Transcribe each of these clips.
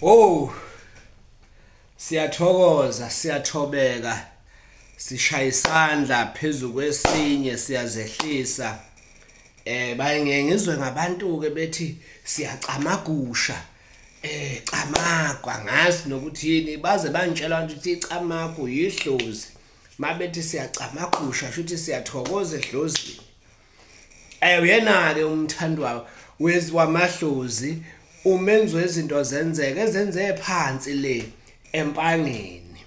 Oh, siyathokoza, siyathobeka, sishaya isandla phezu kwesinye, siyazehlisa. Baye ngizwe ngabantu ke bethi siyacamagusha. Camagu angazi nokuthi yini, baze bangitshela ukuthi icamagu yidlozi. Mabethi siyacamagusha shuthi siyathokoza edlozini. Uyena ke umthandwa wamadlozi, umenzi wezinto zenzeke ezenze phansi le empangeni.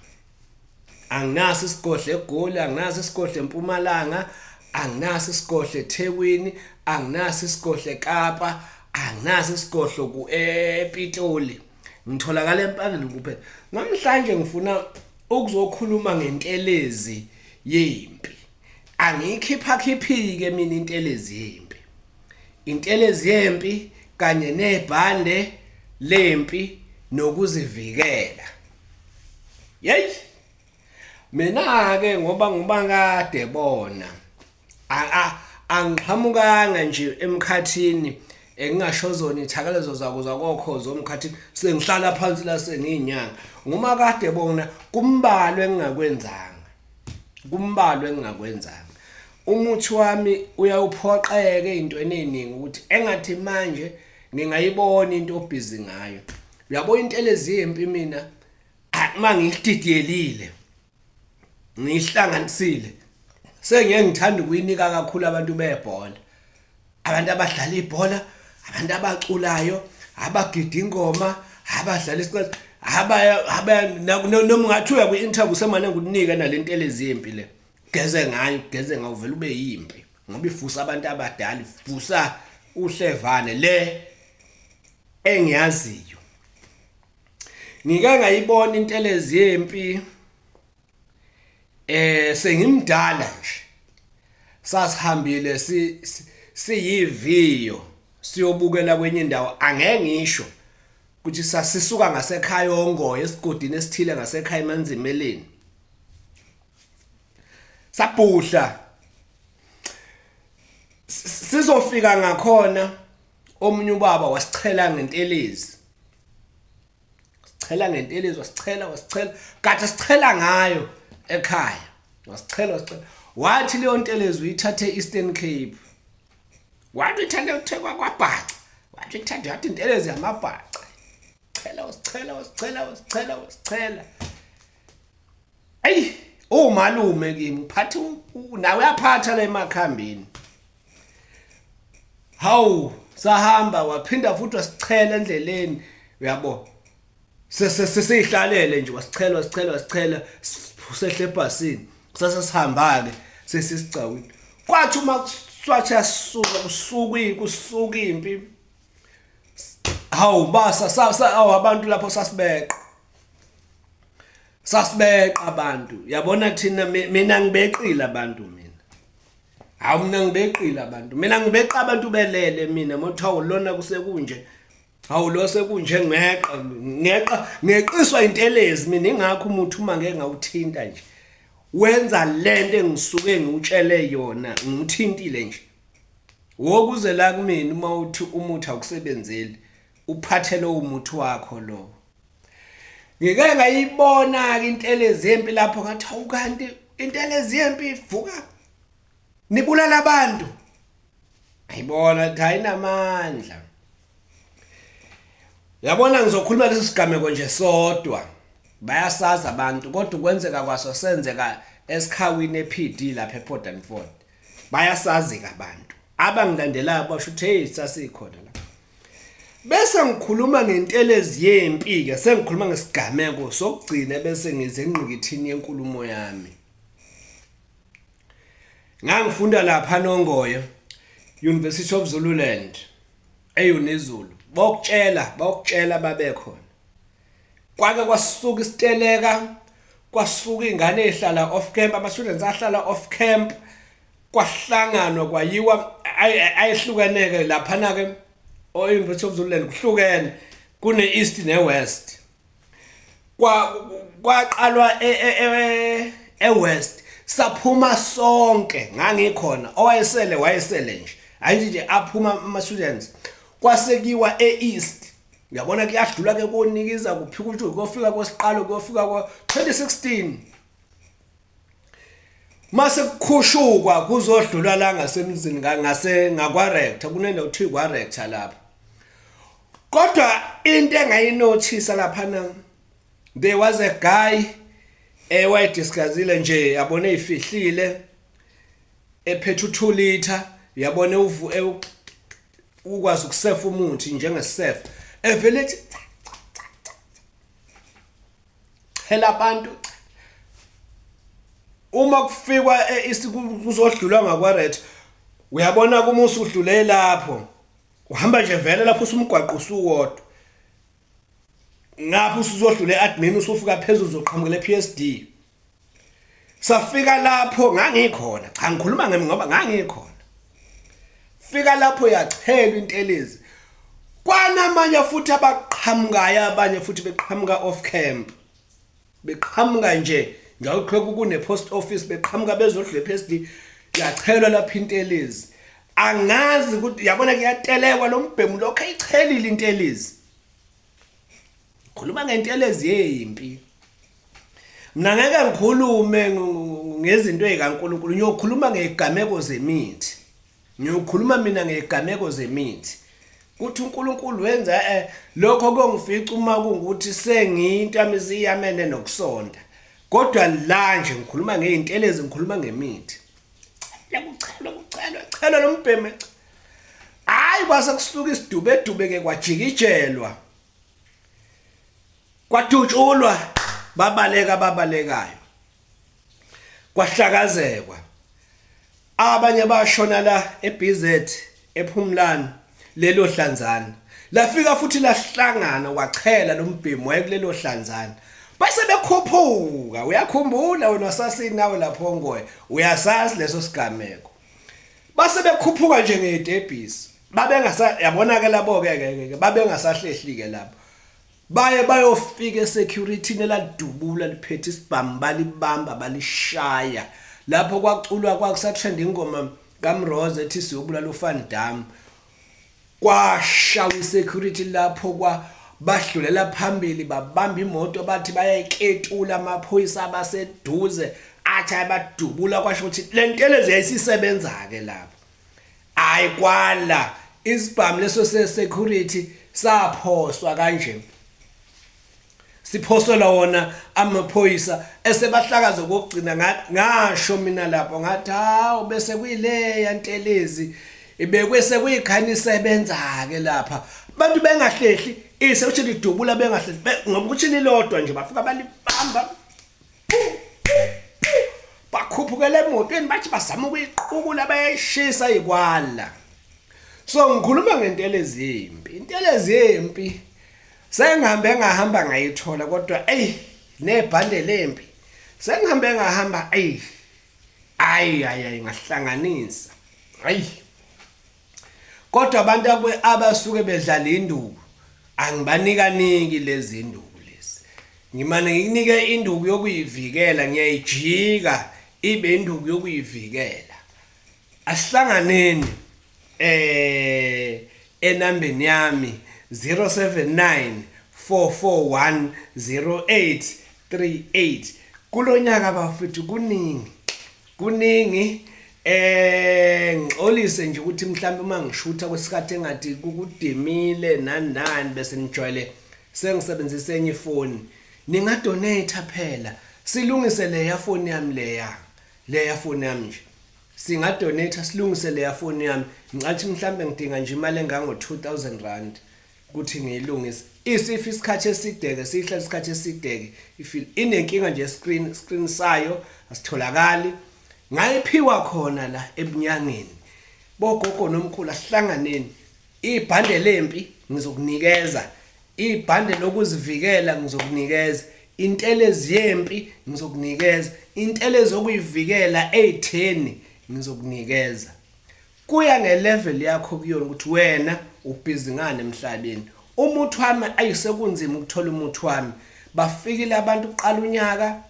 Anginaso isigodlo eGoli, anginaso isigodlo eMpumalanga, anginaso isigodlo eThekwini, anginaso isigodlo eKapa, anginaso isigodlo ku ePitoli. Ngitholakala empangeni kuphela. Namhlanje ngifuna ukuzokhuluma ngentelezi yempi. Angiyikhipha khiphike mina intelezi yempi. Intelezi yempi kanye nebhande lempi nokuzivikela. Yey, mina ke ngoba ngubangade bona angiqhamukanga nje emkhathini engingasho zona ithakalezo zako zakokhozo omkhathini, sengihlala phansi la sengiyinyanga. Nguma kade bona kumbalwe engingakwenzanga, kumbalwe engingakwenzanga. Umuthi wami uyawuphoqeke ezintweni eziningi ukuthi engathi manje ngingayibona into obhizi ngayo. Uyabo intelezi yempi mina uma ngiyididiyelile ngihlanganisile sengiye ngithanda ukuyinika kakhulu abantu bebhola, abantu abadlala ibhola, abantu abaculayo, abagida ingoma, abadlala isiqephu, abaya noma ungathi uya kwi-interview semane ngikunika nalentelezi yempi le. Geze ngayo, geze ngayo vele ube yimpi ngoba ifusa abantu abadala, ifusa uhlevane le engiyaziyo. Ngike ngayibona intelezi yempi sengimdala nje. Sasihambile siyiviyo siyobukela kwenye indawo, angeke ngisho ukuthi sasisuka ngasekhaya oNgoye esigodini esithile ngasekhaya eManzimeleni. Sabhuhla sizofika ngakhona, omunye ubaba wasichela ngentelezi, sichela ngentelezi, wasichela wasichela kade sichela ngayo ekhaya, wasichela wasichela. Wathi leyo ntelezi uyithathe Eastern Cape, wathi uyithathe uthekwa kwaBhaca, wathi uyithathe, wathi intelezi yamaBhaca. Chela wasichela wasichela wasichela wasichela. Ayi, umalume kimi uphatha nawe uyaphatha la emakhambini. Hawu, sahamba waphinda futhi wasichela endleleni, uyabo. Sesihlalele nje wasichela wasichela wasichela, sehle ebhasini. Kusasa sihamba ke sesisicawini. Kwathi uma kuswathi yasuka kusuka impi. Hawu basa awu abantu lapho sasibeqa. Sasibeqa abantu. Yabona thina mina ngibeqile abantu mina. Hawu mina ngibeqile abantu. Mina ngibeqa abantu belele mina mothawu lona kusekunje. Hawu lo sekunje ngeqa ngeqa ngeqiswa intelezi mina, ingakho umuthi uma ngeke ngawuthinta nje. Wenza lento engisuke ngiutshele yona, ngithintile nje. Wokuze la kumina uma uthi umuthi awukusebenzeli, uphathele umuthi wakho lo. Ngike ngayibona ke intelezi yempi lapho, ngathi hawu kanti intelezi yempi ivuka nibulala abantu. Ayibona ukuthi ayinamandla. Yabona ngizokhuluma lesi sigameko nje sodwa. Bayasaza abantu kodwa kwenzeka kwaso senzeka esikhawini ePD lapha ePort Elizabeth. Bayasazi abantu. Abangilandelayo basho ukuthi hey sasikhona la. Bese ngikhuluma ngentelezi yempi ke, sengikhuluma ngesigameko sokugcina bese ngize engqikithini yenkulumo yami. Ngangifunda lapha noNgoye, University of Zululand, eUniZulu. Bokutshela babekhona. Kwake kwasuka isiteleka, kwasuka ingane ehlala off camp, ama students ahlala off camp, kwahlanganwa kwayiwa ayehlukeneke lapha na ke o-University of Zululand kuhlukene, kune East ne West. Kwaqalwa eWest, saphuma sonke, ngangikhona, owayesele wayesele nje, ayithi nje aphuma ama students, kwasekiwa eEast. Uyabona kuyadlula ke konikiza kuphika ukuthi kuyofika kwesiqalo kuyofika kwa 2016. Mase kukhushukwa kuzodlula la ngasemzini ngase ngakwa-rector, kunendawo kuthiwa kwa-rector lapha. Kodwa into engayinothisa lapha na, there was a guy ewayediscussile nje, yabona ezifihlile ephethe u2 liter, yabona ukwazi ukusefa umuthi njengesefa, evele ethi chela abantu. Uma kufikwa kuzodlulwa ngakwa-ret, uyabona kuma usudlule lapho uhamba nje vele lapho usumgwaqo usuwodwa, ngapha usuzodlula e-admin usufika phezulu uzoqhamukela e-PSD. Safika lapho ngangikhona, cha ngikhuluma ngemi ngoba ngangikhona. Fika lapho yachelwa intelezi, kwanamanye futhi abaqhamukayo, abanye futhi beqhamuka off camp, beqhamuka nje njalo kune post office, beqhamuka bezodlula e-PSD, yachelwa lapha intelezi. Angazi ukuthi yabona kuyatelekwa lo mbhemu lokho ayichelile intelezi. Khuluma ngentelezi yempi. Mina ngeke ngikhulume ngezinto ezikaNkuluNkulu, ngiyokhuluma ngezigameko zemithi. Ngiyokhuluma mina ngezigameko zemithi. Kuthi uNkulunkulu wenza lokho kongifica uma kungukuthi sengiyinto yami siyamene nokusonda. Kodwa la nje ngikhuluma ngeintelezi, ngikhuluma ngemithi. Kuchelwa kuchelwa chelwa lo mbhemu. Hayi kwase kusuka isidube dube ke kwajikijelwa. Kwadutshulwa babaleka babalekayo. Kwahlakazekwa. Abanye bashona la eBZ ePhumlani lelo hlanzana. Lafika futhi lahlangana wachela lo mbhemu wayekulelo hlanzana. Base bekhuphuka, uyakhumbula wena sasinawe lapho ngoye, uyasazi leso sigameko. Base bekhuphuka nje ngedebhisi. Babengasa yabona ke labo ke ke babengasahlehli ke lapho. Baye bayofika esecurity neladubula liphethe isibhamu balibamba balishaya. Lapho kwaculwa kwakusatrend ingoma kaMrose ethi siyobulala uVan Damme. Kwashawa isecurity lapho kwa badlulela phambili babamba imoto bathi bayayiketula amaphoyisa abaseduze athi abadubula, kwasho ukuthi lentelezi yayisisebenza ke lapho. Hayi kwala isibhamu leso se-security saphoswa kanje, siphoselwa wona amaphoyisa esebahlakaza kokugcina. Ngasho mina lapho ngathi hawu bese kuyileya ntelezi ibekwe sekuyikhani isebenza ke lapha, abantu bengahlehli ise uthi lidubula bengahlehli ngoba ukuthi lilodwa nje bafika balibamba bakhuphukela emotweni bathi bazama ukuyiqukula bayayishisa ikwala. So ngikhuluma ngentelezi yempi, intelezi yempi sengihambe ngahamba ngayithola, kodwa ey nebhande lempi sengihambe ngahamba ey ayi ayi ngahlanganisa ayi. Kodwa abantu abasuke bedlala induku angibanika niki lezi induku lezi, ngimane ngikunike induku yokuyivikela, ngiyayijika ibe induku yokuyivikela. Asihlanganeni enambeni yami 079 441 0838. Kulonyaka bafethu kuningi kuningi. Ngixolise nje ukuthi mhlawumbe uma ngishutha kwesikhathi engathi kukudimile nani nani bese nijwayele sengisebenzise enye ifoni. Ningadonate phela silungise leya foni yami, leya foni yami nje singadonate silungise leya foni yami. Ngicathi mhlawumbe ngidinga nje imali engango 2000 rand ukuthi ngiyilungise. Isifa isikhathi esideke sihlala isikhathi esideke ifeel inenkinga nje, screen sayo asitholakali. Ngayiphiwa khona la ebunyangeni bogogo nomkhulu, asihlanganeni. Ibhande lempi ngizokunikeza, ibhande lokuzivikela ngizokunikeza, intelezi yempi ngizokunikeza, intelezi yokuyivikela eyitheni ngizokunikeza. Kuya ngelevel yakho kuyona ukuthi wena ubhizi ngane emhlabeni. Umuthi wami ayisekunzima ukuthola umuthi wami. Bafikile abantu uqala unyaka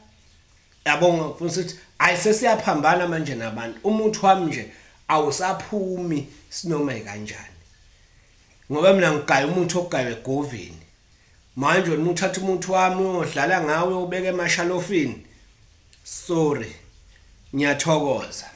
yabonga ukuthi ayisesiyaphambana manje nabantu. Umuthi wami nje awusaphumi sinoma kanjani. Ngoba mina ngigaya umuthi ogaywe egovini. Manje wena uthatha umuthi wami uyodlala ngawe ubeke emashalofini. Sorry. Ngiyathokoza.